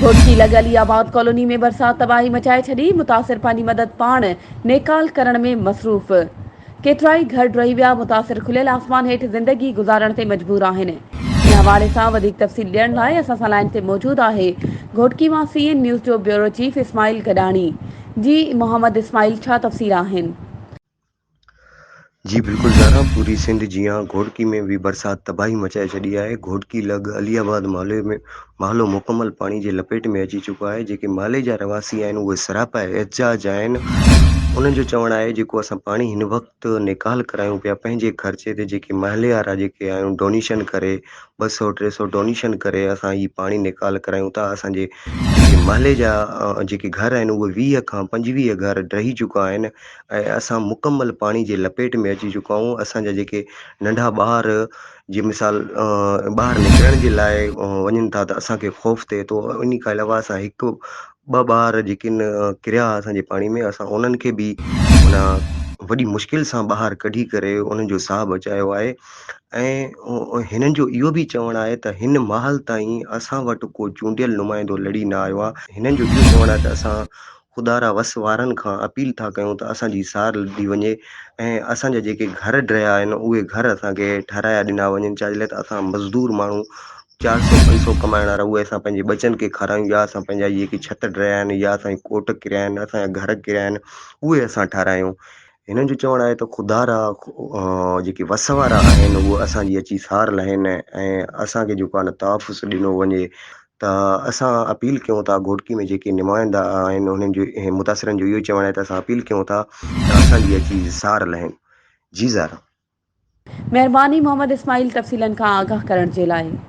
گهوٽڪي لڳ علي آباد ڪالوني ۾ برسات تباهي مچائي ڇڏي، متاثر پنهنجي مدد پاڻ نيڪال ڪرڻ ۾ مصروف، ڪيترائي گهر ڊهي ويا، متاثر کليل آسمان هيٺ زندگي گذارڻ تي مجبور آهن. ان حوالي سان وڌيڪ تفصيل ڏيڻ لاء اسان سان لائين تي موجود آهي گهوٽڪي مان سي اين نيوز جو بيورو چيف اسماعيل گڏاڻي. جي محمد اسماعيل ڇا تفصيل آهن؟ جي بلڪل زهرا پوري سنڌ جيان گهوٽڪي ۾ به برسات تباهي مچائي ڇڏي آهي گهوٽڪي لڳ علي آباد محلي ۾ محلو مڪمل پاڻي جي لپيٽ ۾ اچي چڪو آهي جيڪي محلي جا رهواسي آهن اهي سراپا احتجاج آهن انهن جو چوڻ آهي جيڪو اسان پاڻي هن وقت نيڪال ڪرايون پيا پنهنجي خرچي تي جيڪي محلي وارا جيڪي آهيون ڊونيشن ڪري 200 300 ڊونيشن ڪري اسان هي پاڻي نيڪال ڪرايون ٿا اسان جي جيڪي محلي جا جيڪي گهر آهن اهي 20 کان 25 گهر ڊهي چڪا آهن ۽ اسان مڪمل پاڻي جي لپيٽ ۾ اچي چڪا آهيون اسان جا جيڪي ننڍا ٻار جي مثال ٻاهر نڪرڻ جي لاء وڃن ٿا ته اسان کي خوف ٿئي ٿو ان کان علاوه اسان هڪ ٻه ٻار جيڪي ڪريا اسان جي پاڻي ۾ اسان انهن کي به معنيٰ وڏي مشڪل سان ٻاهر ڪڍي ڪري انهن جو ساهه بچايو آهي ۽ هنن جو اهو به چوڻ آهي ته هن مهل تائين اسان وٽ ڪو چونڊيل نمائندو لڙي نه آيو آهي هنن جو اهو چوڻ آهي ته اسان خدارا وس وارن کان اپيل ٿا ڪيون ته اسان جي سار لڌي وڃي ۽ اسان جا جيڪي گهر ڊهيا آهن اهي گهر اسان کي ٺهرايا ڏنا وڃن ڇا جي لاء ته اسان مزدور ماڻهو 400 500 ڪمائڻ وارا اهي اسان پنهنجي ٻچن کي کارايون يا اسان پنهنجا جيڪي ڇت ڊهيا آهن يا اسان جا ڪوٽ ڪريا آهن اسان جا گهر ڪريا آهن اهي اسان ٺهرايون هنن جو چوڻ آهي ته خدارا جيڪي وس وارا آهن اهي اسان جي اچي سار لهن ۽ اسان کي جيڪو آهي نه تحفظ ڏنو وڃي ته اسان اپيل ڪيون ٿا گهوٽڪي ۾ جيڪي نمائندا آهن انهن جو متاثرن جو اهو چوڻ آهي ته اسان اپيل ڪيون ٿا ته اسان جي اچي سار لهن جي زهرا. مهرباني محمد اسماعيل تفصيلن کان آگاهه ڪرڻ جي لاء.